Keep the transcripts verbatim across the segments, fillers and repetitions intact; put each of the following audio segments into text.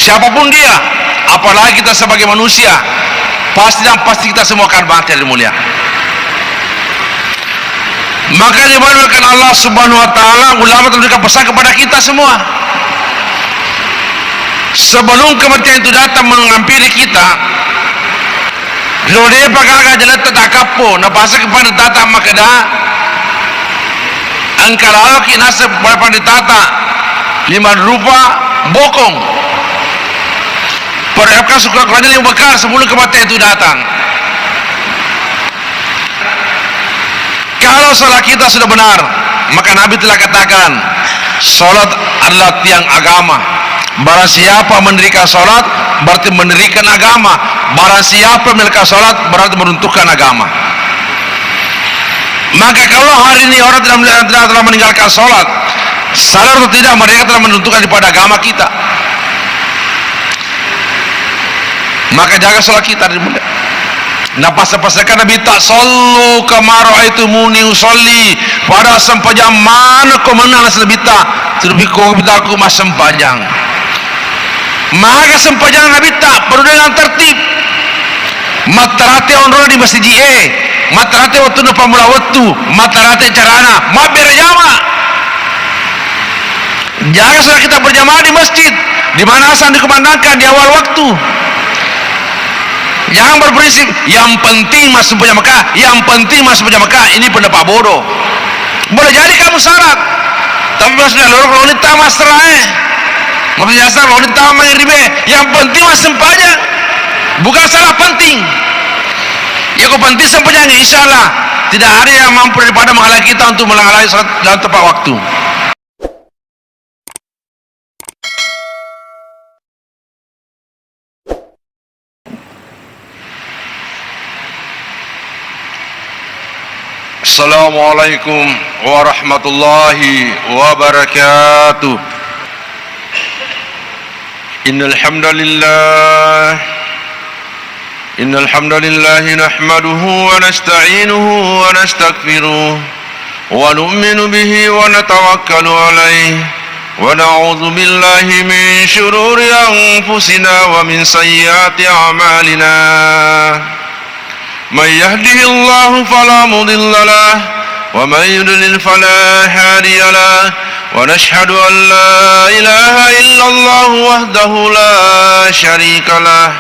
Siapapun dia, apalagi kita sebagai manusia, pasti dan pasti kita semua akan mati, hadirin mulia. Maka dimuliakan Allah Subhanahu wa Ta'ala, ulama telah memberikan pesan kepada kita semua. Sebelum kematian itu datang menghampiri kita, lo depa gaga jaletta takappo, napasang kepada tata makkeda, engka lalokki naseng pada panditata lima rupa bokong. Persiapkan surat Quran lima bekal sebelum kematian itu datang. Kalau salat kita sudah benar, maka Nabi telah katakan, salat adalah tiang agama. Barang siapa mendirikan salat, berarti mendirikan agama. Barang siapa meninggalkan salat, berarti meruntuhkan agama. Maka kalau hari ini orang tidak, tidak telah meninggalkan salat, sadar atau tidak, mereka telah meruntuhkan daripada agama kita. Maka jaga salat kita, hadirin mulia. Napasa-pasakan Nabitta, "Sallu kama ra'aitumuni usalli." Pada sempajang manekko mennang, naseng Nabitta, "Terus ko Nabitta ku massempajang." Maga sempajang Nabitta, penuh dengan tertib. Matterate onrona di masiji e, matterate wettunna pammula wettu, matterate carana, mabbere jama. Jaga salat kita berjamaah di masjid, di mana azan dikumandangkan di awal waktu. Jangan berprinsip, yang penting masuk berjamaah, yang penting masuk berjamaah. Ini pendapat bodoh. Boleh jadi kamu salah, tapi maksudnya lo, lo ini tamas terakhir. Maksudnya asal lo ini tamas magrib, yang penting masuk sempajang. Bukan salah penting. Ya, kok penting sempajang, insya Allah tidak ada yang mampu daripada menghalangi kita untuk menghalangi salat dalam tepat waktu. Assalamualaikum warahmatullahi wabarakatuh. Innal hamdalillah. Innal hamdalillah nahmaduhu wa nasta'inuhu wa nastaghfiruh. ونؤمن به ونتوكل عليه، ونعوذ بالله من شرور أنفسنا ومن سيئات أعمالنا. من يهده الله فلا مضل له، ومن يضلل فلا هادي له، ونشهد أن لا إله إلا الله وحده لا شريك له،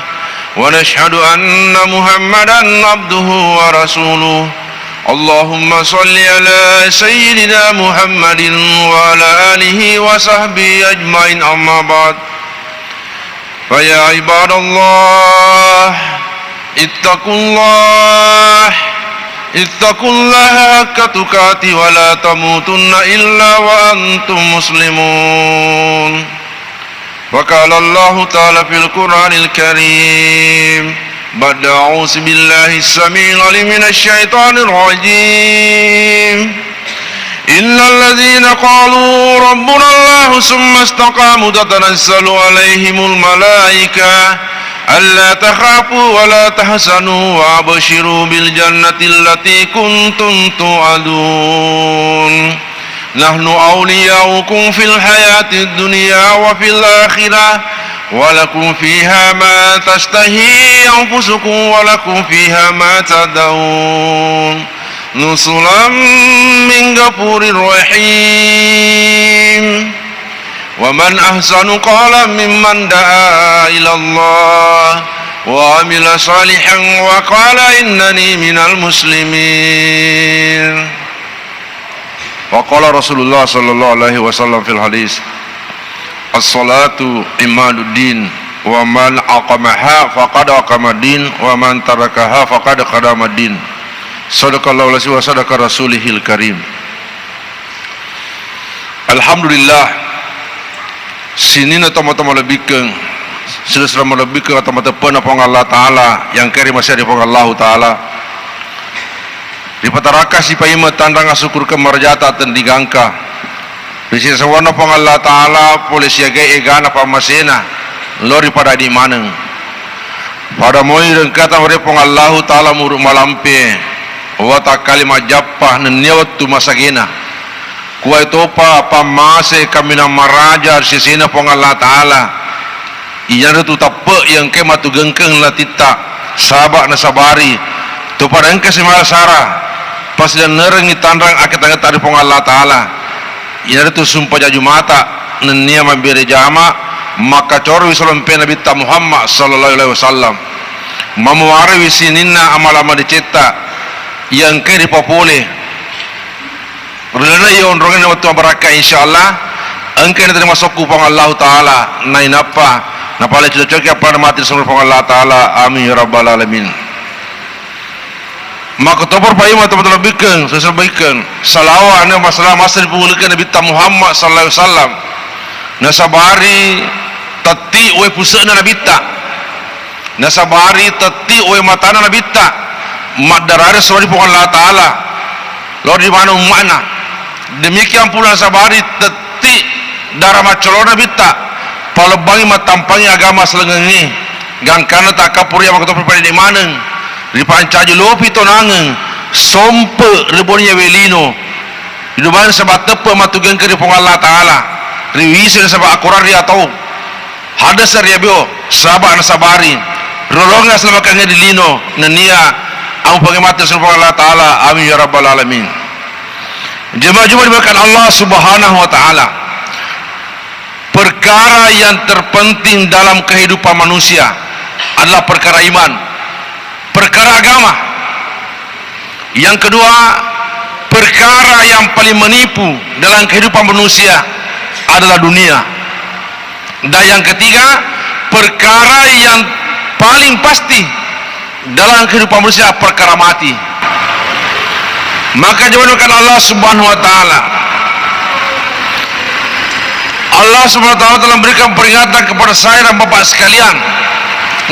ونشهد أن محمدا عبده ورسوله. اللهم صل على سيدنا محمد وعلى آله وصحبه أجمعين، أما بعد. فيا عباد الله، اتقوا الله، اتقوا الله حق تقاته ولا تموتن إلا وأنتم مسلمون. وقال الله تعالى في القرآن الكريم بعد أعوذ بالله السميع العليم من الشيطان الرجيم. إن الذين قالوا ربنا الله ثم استقاموا تتنزل عليهم الملائكة ألا تخافوا ولا تحزنوا وأبشروا بالجنة التي كنتم توعدون. نحن أولياؤكم في الحياة الدنيا وفي الآخرة، ولكم فيها ما تشتهي أنفسكم ولكم فيها ما تدعون، نزلا من غفور رحيم. ومن أحسن قولا ممن دعا إلى الله وعمل صالحا وقال إنني من المسلمين. وقال رسول الله صلى الله عليه وسلم في الحديث، الصلاة عماد الدين، ومن أقامها فقد أقام الدين، ومن تركها فقد خدم الدين. صدق الله العظيم وصدق رسوله الكريم. Alhamdulillah, sininna tomatoa malebbikkeng, silessureng malebbikkeng, tomatoa teppe'na Puang Allah Ta'ala, yang keri masih di Puang Allah Ta'ala. Ripatarakka sipaimeng tanrang asukkurukeng marajata tendigangka. Ri sisewanna Puang Allah Ta'ala pole siagai egana pammasena lao ri padadi maneng. Pada moi rengkata ri Puang Allahu Ta'ala muru malampe, watakkale majjappa nennia wettu masagena. Kuwae topa pammase kaminang maraja ri sesena Puang Allah Ta'ala. Iyanaritu tappe' iya engkae matugengkeng latitta, saba' nasabari, topada engka simala sara, pasilennerengngi tanrang akkatangetta ri Puang Allah Ta'ala. Iyanaritu sumpajang Jumata, nennia mabbere jama, makkacorowi salompena Nabitta Muhammad sallallahu alaihi wasallam. Mamuarewi sininna amala madecetta, iya engkae ripapole. Ri lalenna iya onrongenna wettu mabarakka, insyaallah, engka naterima sokku Puang Allahu Ta'ala, nainappa napale cocoki appana mati ri Puang Allah Ta'ala. Amin ya rabbal alamin. Makkutoparo paimeng tomatoa lebbikkeng, sesebbikkeng. Salawa' na masalah masa dipungulike Nabitta Muhammad sallallahu alaihi wasallam. Nasabari tetti' wae puse'na Nabitta. Nasabari tetti' wae matana Nabitta. Maddarari suro ri Puang Allah Ta'ala. Lao ri mana umma'na. Demikian pula nasabari tetti' dara maccolona Nabitta. Palebbangngi mattampangngi agama selengengnge. Gangkanna takkappuri makkutoparo ri pale maneng. Ripancaji lopi tonangeng, sompe' ri bone yawe lino. Ri dubai nasaba' teppe' matugengkeng ri Puang Allah Ta'ala. Riwise nasaba' akorang ri atau hadasa ri abeo, saba' nasabari. Rilolongeng asalamakengnge ri lino, nennia ammupangngi mati ri Puang Allah Ta'ala. Amin ya rabbal alamin. Jemaah Jumat dimuliakan Allah Subhanahu wa Ta'ala. Perkara yang terpenting dalam kehidupan manusia adalah perkara iman, perkara agama. Yang kedua, perkara yang paling menipu dalam kehidupan manusia adalah dunia. Dan yang ketiga, perkara yang paling pasti dalam kehidupan manusia perkara mati. Maka jemaah Allah Subhanahu wa Ta'ala, Allah Subhanahu wa Ta'ala telah memberikan peringatan kepada saya dan Bapak sekalian.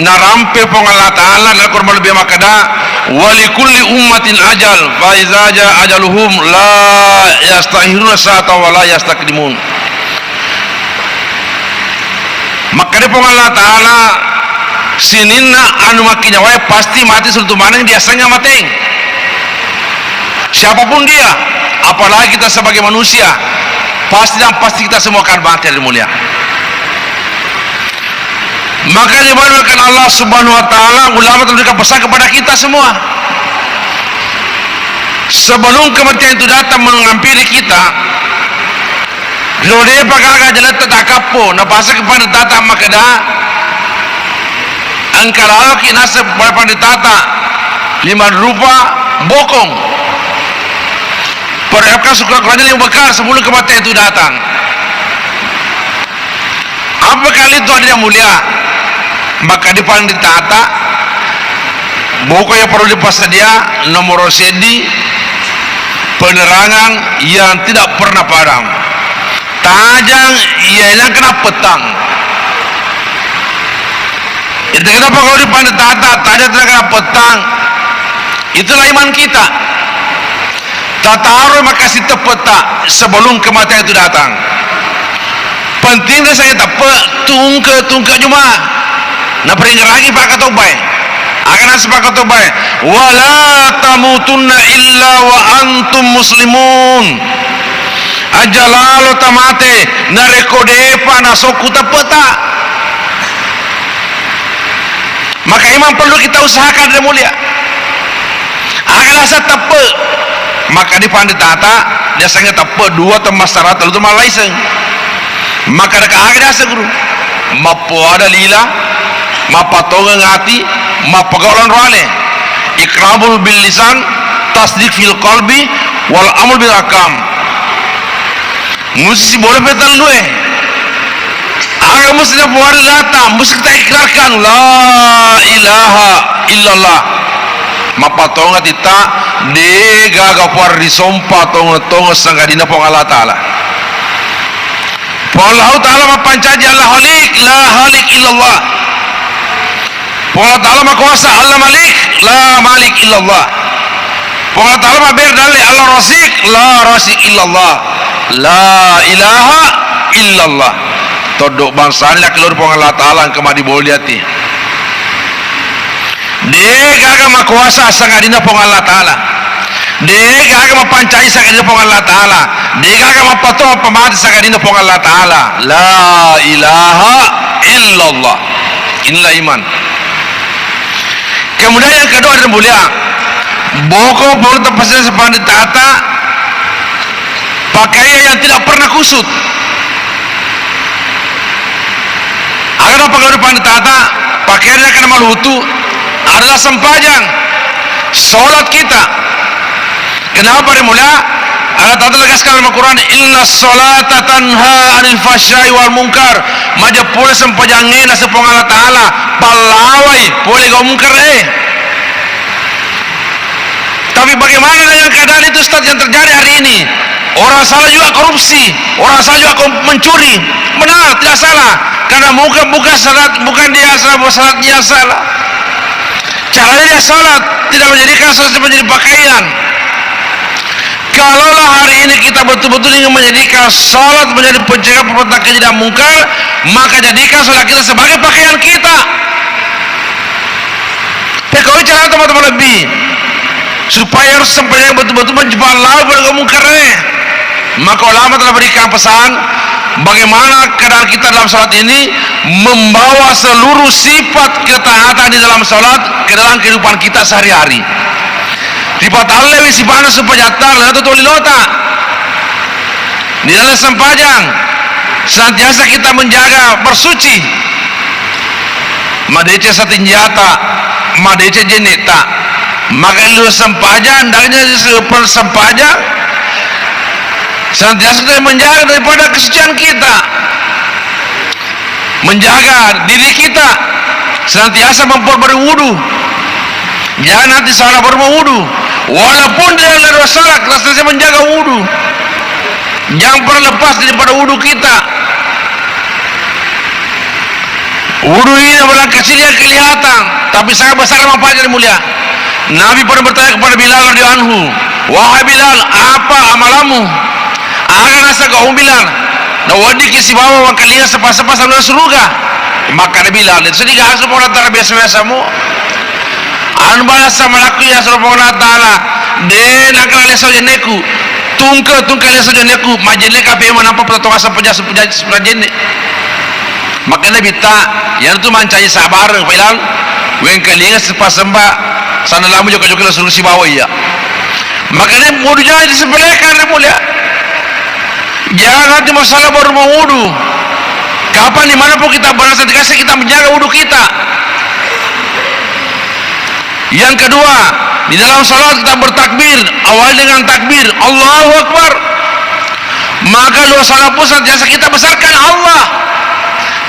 Narampe Puang Allah Ta'ala dalam Quran lebih makkeda, "Walikulli ummatin ajal, fa iza jaa ajaluhum la yastakhiruna sa'atan wa la yastaqdimun." Makkeda Puang Allah Ta'ala, sininna anu makkinyawae pasti mati, siruntu maneng diaseng amateng. Siapapun dia, apalagi kita sebagai manusia, pasti dan pasti kita semua akan mati, hadirin mulia. Maka dimuliakan Allah Subhanahu wa Ta'ala, ulama memberikan pesan kepada kita semua. Sebelum kematian itu datang menghampiri kita, ri de'pa gaga ajaletta takkappo, napasang panritata makkeda, engka laloki naseng panritata lima rupa bokong. Persiapkan sekolah-sekolahnya yang bekal sebelum kematian itu datang. Apa kali itu, hadirin yang mulia? Maka di panritata, bokong yang perlu dipassadia, nomor seddi, penerangan yang tidak pernah padam. Tajang, iya, yang kena petang. Itu kenapa kalau di panritata, tajang tidak kena petang? Itulah iman kita. Tataroi makasing teppetta sebelum kematian itu datang. Penting saya teppe, tungke-tungke juma. Naparingerangi pakkatobbae. Aga naseng pakkatobbae, "Wala tamutunna illa wa antum muslimun." Aja lalo tamate narekko de'pa nasokku teppetta. Maka memang perlu kita usahakan, hadirin mulia. Aga naseng teppe? Maka di panritata, diasengnge teppe dua temmassarata, tellu temmallaiseng. Maka reka aga diaseng guru? Mappoada lila, mappatongeng ati, mappagau lao ro ale. Iqrarul bil lisan, tasdiq fil qalbi, wal amal bil arkam. Musti boleh pe tellue. Aga musti napoada lilata, musti kita ikrarkan, la ilaha illallah. Mappatongeng atitta, de' gaga puang risompa tongeng-tongeng sangadinna Puang Allah Ta'ala. Puang Allah Ta'ala mappancaji, Allah Khaliq, la Khaliq illallah. Puang Allah Ta'ala makuasa, Allah Malik, la Malik illallah. Puang Allah Ta'ala mabbere dalle, Allah Raziq, la Raziq illallah. La ilaha illallah. Toddo bangsani lakkelori Puang Allah Ta'ala engka maddibolli ati. De' gaga makuasa sangadinna Puang Allah Ta'ala. De' gaga mappancaji sangadinna Puang Allah Ta'ala. De' gaga mappatongeng mappamate sangadinna Puang Allah Ta'ala. La ilaha illallah. Inilah iman. Kemudian yang kedua, hadirin mulia, boko pole tapasai sempajang di tata pakaian yang tidak pernah kusut. Ada pakaian di tata, pakaian yang kena malutu adalah sempajang, sholat kita. Kenapa, hadirin mulia? Allah Ta'ala tegaskan dalam Al-Quran, "Inna salata tanha anil fahsyai wal munkar." Majeppu pole sempajangnge, naseng Puang Allah Ta'ala, pallawai pole gau mungkar e. Tapi bagaimana dengan keadaan itu, Ustaz, yang terjadi hari ini? Orang salah juga korupsi, orang salah juga kom-, mencuri. Benar, tidak salah. Karena bukan, bukan salat, bukan dia salah, bukan salatnya yang salah. Caranya dia salat, tidak menjadikan salat menjadi pakaian. Kalaulah hari ini kita betul-betul ingin menjadikan salat menjadi pencegah perbuatan keji dan mungkar, maka jadikan salat kita sebagai pakaian kita. Pekko cara teman-teman lebih, supaya harus sampai betul-betul mencegah lau pada mungkar e. Maka ulama telah berikan pesan bagaimana keadaan kita dalam salat ini membawa seluruh sifat ketaatan di dalam salat ke dalam kehidupan kita sehari-hari. Ripatallewi sifatna sempajatta, lalu tuli lota. Di dalam sempajang, senantiasa kita menjaga bersuci. Madeceng satinjata, madeceng jenne'ta. Maka lu sempajang, hendaknya seperti sempajang, senantiasa kita menjaga daripada kesucian kita. Menjaga diri kita, senantiasa memperbarui wudu. Jangan nanti salah baru mau wudu. Walaupun dia adalah salah, kita senantiasa menjaga wudu. Jangan pernah lepas daripada wudu kita. Wudu ini adalah kecil yang kelihatan, tapi sangat besar manfaatnya, mulia. Nabi pernah bertanya kepada Bilal radhiyallahu anhu, "Wahai Bilal, apa amalanmu?" Aga naseng ko Bilal, naweddikki sibawa wangkalinga sepa-sepa saluang suruga. Makkeda Bilal, itu sedih gak suruh Allah Ta'ala biasa-biasa mu. Anu bala sama laku ya suruh Allah Ta'ala. De nangka leso jenneku. Tungke, tungke leso jenneku. Majenne kape manampa petotonga sepeja, sepeja, sepeja jenne. Makanya bita, yang tu mancai sabar, Bilal. Wengkalinga sepa-sepa sana lamu joko-joko suruh sibawa iya. Makanya wudu jangan disepelekan, mulia. Jangan cuma salah baru mau wudu. Kapan dimanapun kita berada, kita menjaga wudu kita. Yang kedua, di dalam salat kita bertakbir, awali dengan takbir, Allahu Akbar. Maka dosa pun senantiasa kita besarkan Allah.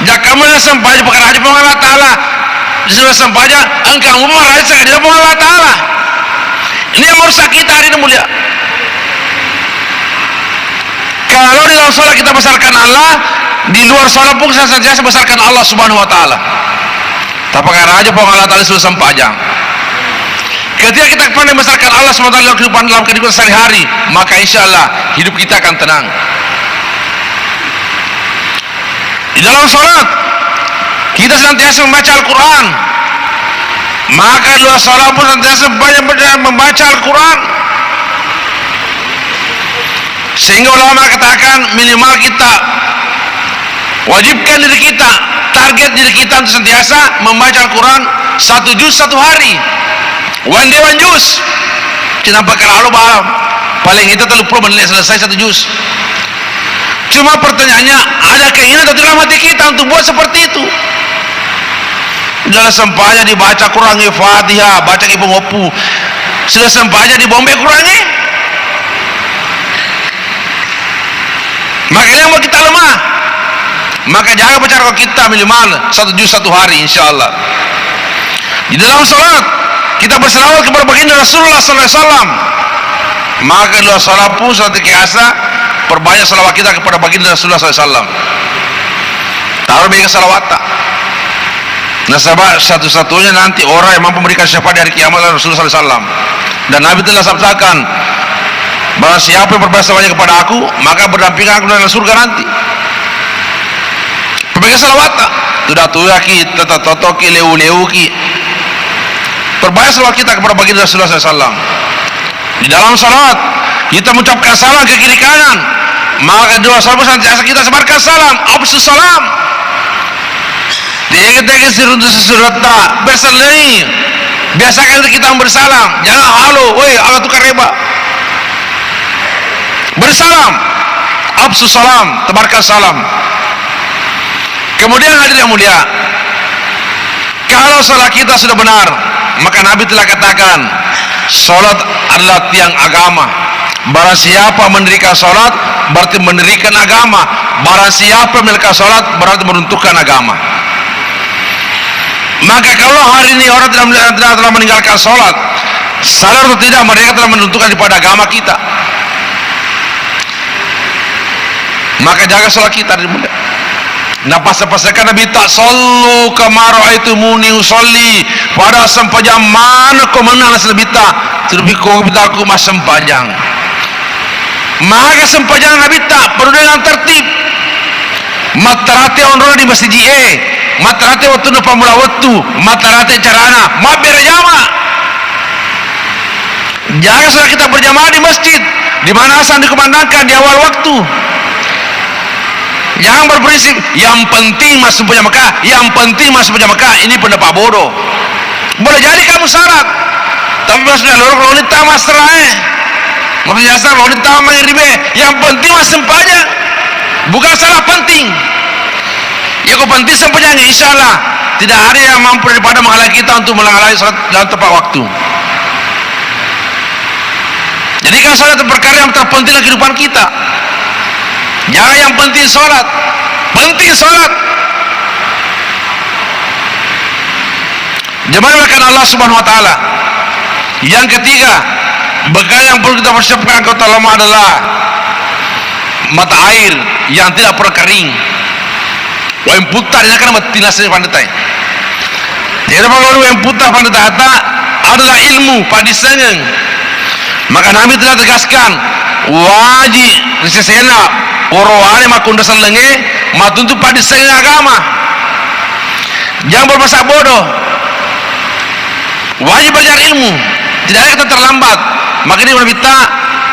Jaka mana sempajang, pakaraja Puang Allah Ta'ala. Disuruh sempajang, engkau maraja sekali Puang Allah Ta'ala. Ini yang merusak kita hari ini, mulia. Kalau di dalam salat kita besarkan Allah, di luar salat pun senantiasa besarkan Allah Subhanahu wa Ta'ala. Tapakaraja Puang Allah Ta'ala suruh sempajang. Ketika kita pandai besarkan Allah Subhanahu wa Ta'ala dalam kehidupan, dalam kehidupan sehari-hari, maka insya Allah hidup kita akan tenang. Di dalam salat, kita senantiasa membaca Al-Quran. Maka doa salat pun senantiasa banyak membaca Al-Quran. Sehingga ulama katakan, minimal kita wajibkan diri kita, target diri kita untuk senantiasa membaca Al-Quran satu juz satu hari. One day one juz. Kenapa kalau, bah, paling itu tiga puluh menit selesai satu juz. Cuma pertanyaannya, ada keinginan atau tidak dalam hati kita untuk buat seperti itu? Dalam sempajang dibaca Quran, Fatihah, baca ibu ngopu. Sudah sempajang dibombe Quran, eh? Maka yang mau kita lemah. Maka jangan baca Quran kita minimal satu juz satu hari, insya Allah. Di dalam salat, kita berselawat kepada baginda Rasulullah sallallahu alaihi wasallam. Maka dalam salat pun senantiasa perbanyak salawat kita kepada baginda Rasulullah sallallahu alaihi wasallam. Taruh bega salawat tak? Nasaba satu-satunya nanti orang yang mampu memberikan syafaat di hari kiamat adalah Rasulullah sallallahu alaihi wasallam. Dan Nabi telah sabdakan, "Barang siapa yang berbuat sebanyak kepada aku, maka berdampingan aku dengan surga nanti." Perbanyak salawat tak? Tuda-tudaki, tata-totoki, leu-leuki. Perbanyak salawat kita kepada baginda Rasulullah sallallahu alaihi wasallam. Di dalam salat, kita mengucapkan salam ke kiri kanan. Maka dua salam senantiasa kita sebarkan salam. Afsus salam. Tega-tega siruntu sesuratta, bersalami. Biasakan kita bersalam, jangan halo, woi, ala tu kareba. Bersalam, afsus salam, tebarkan salam. Kemudian hadirin yang mulia, kalau salat kita sudah benar, maka Nabi telah katakan, salat adalah tiang agama. Barang siapa mendirikan salat, berarti mendirikan agama. Barang siapa meninggalkan salat, berarti meruntuhkan agama. Maka kalau hari ini orang tidak, tidak telah meninggalkan salat, sadar atau tidak, mereka telah meruntuhkan daripada agama kita. Maka jaga salat kita, hadirin mulia. Napasa-pasakan Nabitta, "Sallu kama raaitumuni usalli." Pada sempajang manekko menang Nabitta, terus ko kita aku massempajang. Maga sempajang Nabitta, penuh dengan tertib. Mattarate onrona di masiji e, mattarate wettunna pammula wettu, mattarate carana, mabbere jama. Jaga salat kita berjamaah di masjid, di mana azan dikumandangkan di awal waktu. Jangan berprinsip, yang penting masuk berjamaah, yang penting masuk berjamaah. Ini pendapat bodoh. Boleh jadi kamu salat, tapi maksudnya loro loni tama serae. Maksudnya asal loni tama magrib e. Yang penting masuk sempajang. Bukan salat penting. Ya, ko penting sempajang, insya Allah tidak ada yang mampu daripada menghalangi kita untuk menghalangi salat dalam tepat waktu. Jadi kan salat itu perkara yang terpenting dalam kehidupan kita. Jangan yang penting salat. Penting salat. Jemaah yang dimuliakan Allah Subhanahu wa Ta'ala. Yang ketiga, bekal yang perlu kita persiapkan ke utama adalah mata air yang tidak pernah kering. Waing putta, di nakana metti naseng pandita e. Jadi, kalau waing putta pandita adalah ilmu, paddissengeng. Maka Nabi telah tegaskan, wajib ri sesena orowane makkunra sellengnge, mattuntu paddissengeng agama. Jangan bermasa bodoh. Wajib belajar ilmu. Tidak ada kata terlambat. Makanya Nabitta,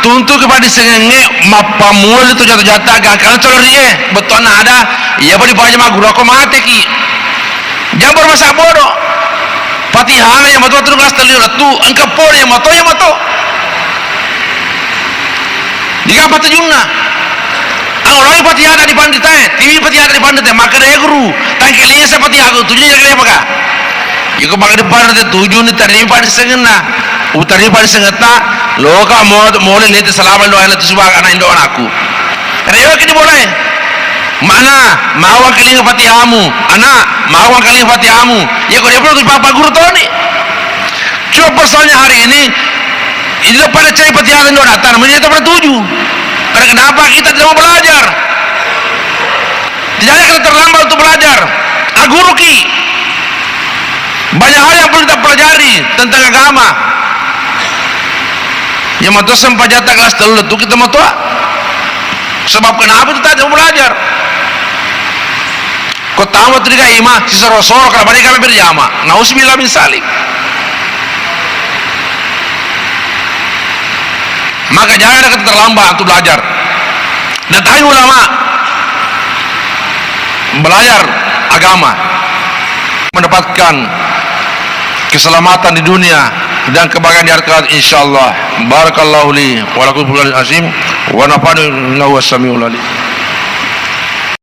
tuntu kepada sengengnge, mappammula tu jatuh-jatuh, gangkang colorie, bettuanna ada, iya pa dipaja magguru ko mateki. Jangan bermasa bodoh. Fatihana iya mato, terus kelas telu lettu, engka pole iya mato, iya mato. Diga patujunna? Angolai Fatihata di pandita e, tiwi Fatihata di pandita e, makkeda, "Ya guru, tangke lesa Fatihaku, tujunna jaga lepaka." Iko makkeda pandita, "Tujunni tarima paddissengenna. Utarima paddissengetta, loka mo-, mole lete salama doa lete subaka anak indo anakku." Rewaki di bola e. Mana, mawang kalinga Fatihamu, anak, mawang kalinga Fatihamu. Iko dia pun papa guru toni. Cuma persoalannya hari ini, ini pada cari Fatihah dan doa datang, menjadi tak tuju. Karena kenapa kita tidak mau belajar? Tidak ada kata terlambat untuk belajar. Aguruki. Banyak hal yang perlu kita pelajari tentang agama. Yang mau sempajata kelas telu itu kita mau tua. Sebab kenapa kita tidak mau belajar? Ko tama tu diga ima, sisoro-soro, karena pada kala berjama. Nauzubillah min zalik. Maka jangan ada kata terlambat untuk belajar. Datangi ulama. Belajar agama. Mendapatkan keselamatan di dunia dan kebahagiaan di akhirat, insyaallah. Barakallahu li wa lakum fil Qur'anil azim wa nafa'ani innahu huwas samiul alim.